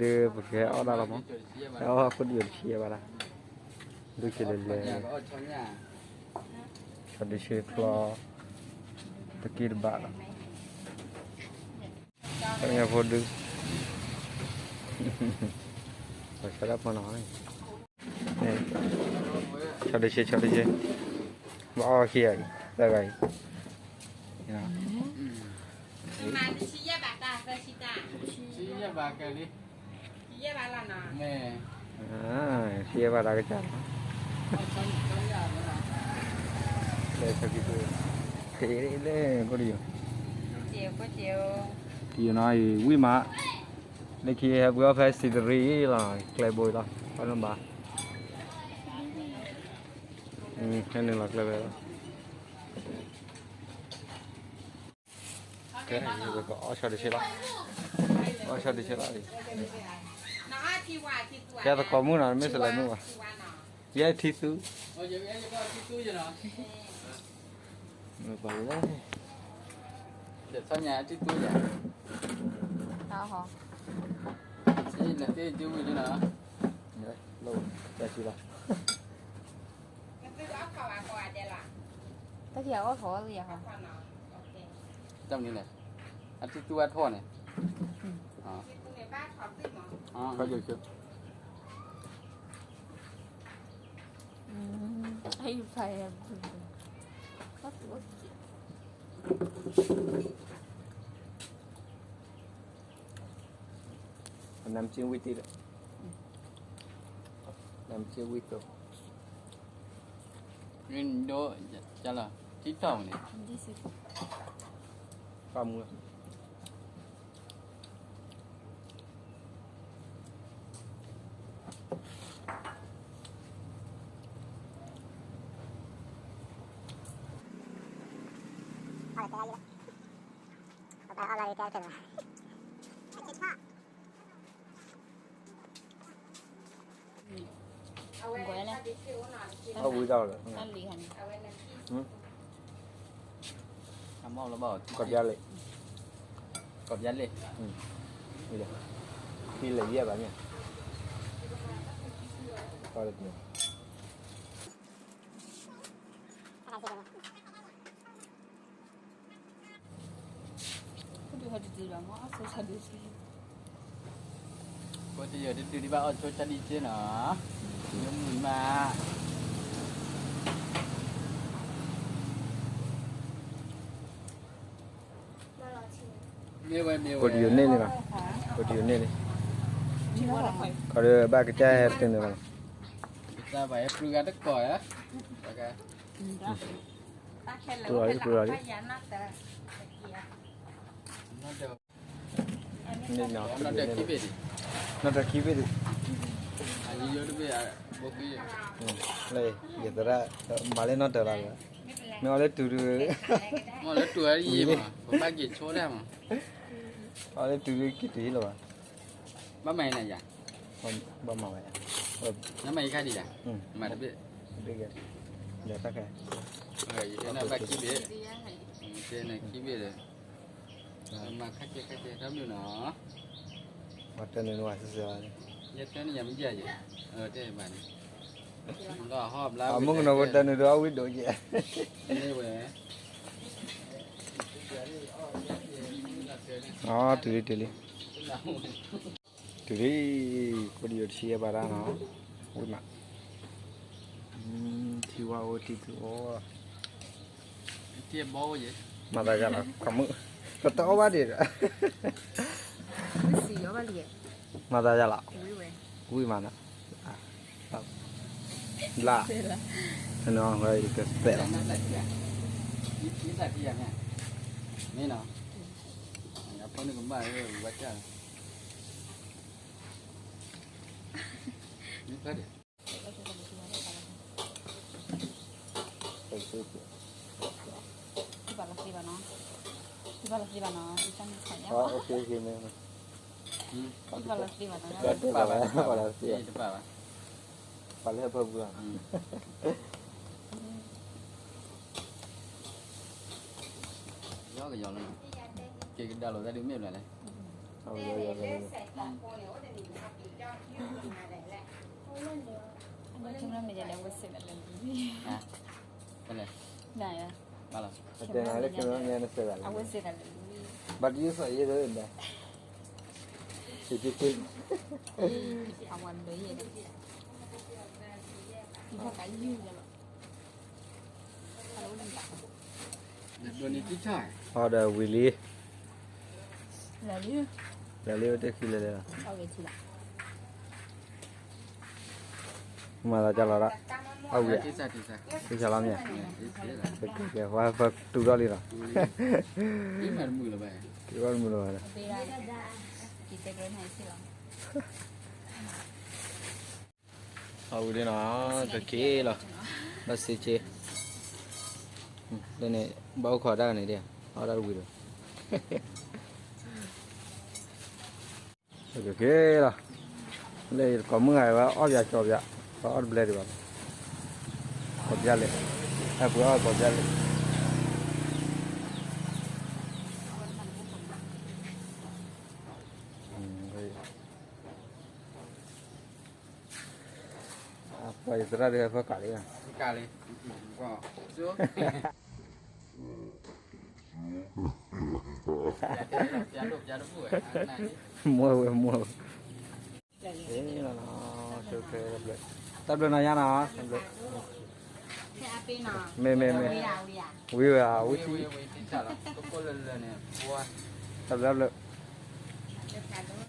ဒုး ပကဟဲအီၣ်ဒၣ်လီၤမး, ဟဲအီၣ်ခိၣ်ဒံးယိၤတဆံယဲၢ်ဘၣ်ဒၣ်, ဒုးက့ၤလဲၤလဲၤ, ဆီဒုးဆ့ချီ, တက့ၢ်တဘၣ်လီၤ, ဖိဒုး, ပှၤဆၢဒၣ်ဖိနီၤ, ဆီဒုးဆ့ ဆီဒုးဆ့, ဘၣ်အီၣ်ခံဂၤအံၤ သၢဂၤအံၤ, ဆံယဲၢ်ဘၣ်တၢ်ကစၢ်လီၤ, လၢခံက့ၤ, တယိၤနီၤအံၤ ဝံၣ်မး, လၢခံဟဲပှ့ၤအီၣ်ဖဲစံးတရံးလီၤ, ကျဲဘိအံၤလီၤ, ဘၣ်လီၤဘၣ်, ဟဲနုာ်လီၤကျဲဘိလီၤ. ကဲ ပကအီၣ်ဆီဒုးဆ့လီၤ, အီၣ်ဆီဒုးဆ့လီၤ, ကဲသကိးမုၣ်နီၤ မ့ၢ်စလဲၤမုၣ်ဘၣ်, ယဲထံသူ, ပှၤလဲၤ, လဲၤထံသူယၤ, လဲၤတ့ၢ်ကၠူဝံၤနီၤ, လၢ, တၢ်ဆံလီၤ. တၢ်ထံၣ်အီၣ်ထီၣ်လၢယၤ, တၢ်မနုၤလဲၣ်, အထံသူအထီၣ်န့ၣ်, ခါယိၤ, အယူၤဖးယၤ, နမ်ကၠ့ဝံၣ်တ့ၢ်လၢ, နမ်ကၠ့ဝံၣ်တိၣ်, ဒိ, လၢ, TikTok န့ၣ်, ပၢ်မူလီၤ. အဝံဒၣ်လီၤ, တၢ်လံၤဟီန့ၣ်, ကီၢ်ပျါလ့ၣ်, ကီၢ်ပျါလ့ၣ်, ဖံလဲၤယဲၢ်ဘၣ်န့ၣ်, ကီၢ်လ့ၣ် ဖိဒုးဟဲတတုၤဒီးမ့ၢ်အီၣ်ဆိဆါဒံက့, ဖိတယိၤတတုၤဒံးဘၣ်အီၣ်ဆိဆါဒံက့နီၤ, မုာ်မး, မ့ၢ်ဝဲမ့ၢ်ဝဲ, ဖိတယိၤန့ၢ်လံနီၤ, ဖိတယိၤန့ၢ်လံ, ခီဒီးဘၣ်ကစၢ်ဟဲတတုၤန့ၣ်လီၤ, ကစၢ်ဘၣ်ဟဲပျုၤဂၤတကိးဧါ, ပျုၤလီၤလံ, ပျုၤလီၤလံ. နီၢ်တၢ်ခံဘ့ၣ်ဒံး, လၢယသရၣ်, မၤလၢနီၢ်တၢ်လီၤ, မ့ၢ်အီၤလၢတုၤဒုး, မ့ၢ်လၢတုၤအံၤမး, ပဘၣ်က့ၤဆိဒၣ်မး, အီၤလၢတုၤဒုးက့ၤတုၤဟံၣ်လီၤဘၣ်, ဘၣ်မၤအံၤနၤယၤ, ဘၣ်မၤဝဲ, နမၤအံၤခါဒံးယၤ, မၤတဘ့ၣ်, တဘ့ၣ်, ဒီးတၢ်ခဲ, ယတဲနၤဘၣ်ခံဘ့ၣ်, ယတဲနၤခံဘ့ၣ်ဒီး မၤခါကဲခါကဲတၢ်ဘျုးနီၤ, ပှၤတဲနၤနဝၤစၢၤစၢၤ, ယတဲနၤယၤမ့ၢ်ယၤယဲ, တဲဘၣ်န့ၣ်, အမုၣ်ကနီၤဖိတဲနၤဒီးအဝံၣ်ဒိၣ်ကဲ, မ့ၢ်ဝဲ, အီ တုၤလံတုၤလံ, တုၤလံ, ခိၣ်ဒံးယိၤတဆံယဲၢ်ဘၣ်ဒၣ်နီၤ, ဝံၣ်မး, ထံဝါအိၣ်ထံသူအိၣ်, မၤသးယၤလီၤ, ကမုၣ်, ကတအီၣ်ဘၣ်ဒံးဒီး, မၤသးယၤလီၤ, ဝံၣ်မးနီၤ, လၢ, ကစဲးလီၤ, မ့ၢ်ဖဲဒံး, ဘၣ်လီၤသ့ဘၣ်နီၤ, ဘၣ်လီၤသ့ဘၣ်နီၤ, ဘၣ်လီၤသ့ဘၣ်နီၤ, ဘၣ်လီၤသ့ဘၣ်, ပှၤလၢဟဲဖၢပူၤလီၤ, ယီကယီလီၤ, က့ၤကဒါလိာ်သးဒုးမ့ၢ်ဘၣ်လဲၣ်, အဝဲ အတဲနၤလၢကညီန့ၣ်စဲးဂၤလၢ ဘၣ်တယုၢ်စီၤယဲၢ်ဒီး စံးက့က့ အီၤဒီးဝံၤလံ, လဲၤလံဝဲတခံလဲၤလဲၤလီၤ, မၤသးကလီၤဒၣ်, အဝံၤ, တဆးလီၤမ့ၢ်, ကဲကဲ ဝဲဖဲတူၢ်ထီၣ်လံလီၤ, တူၢ်ထီၣ်တမုာ်လၢၤဘၣ်, အဝံၤဒ်နီၤ, ကက့ၤလီၤ, ဘၣ်စ့က့, လၢန့ၣ် ဘၣ်အိၣ်ခိးတၢ်န့ၣ်ဒ်, အီၣ်တၢ်တဝံၤဒီး ကက့ၤလီၤ, လၢယတကိးမုၢ်ဂၤဝဲအီၣ်ပၠးကၠီပၠး, ပှၤအီၣ်တဘျဲဒံးဘၣ်, ကိးပၠးလဲၣ်, အပှၤအီၣ်ကိးပၠးလဲၣ်, ပှၤယသရၣ်ဒ်ဟဲဖၢကးလံ, ကးလံ, မွဲဝဲမွဲဝဲ, တၢ်ဘျုးနီၤယါနီၤ, မ့ၢ်မ့ၢ်မ့ၢ်, ဝံၤဝဲဝံၤထံ, တၢ်ဘျုးဘျုး,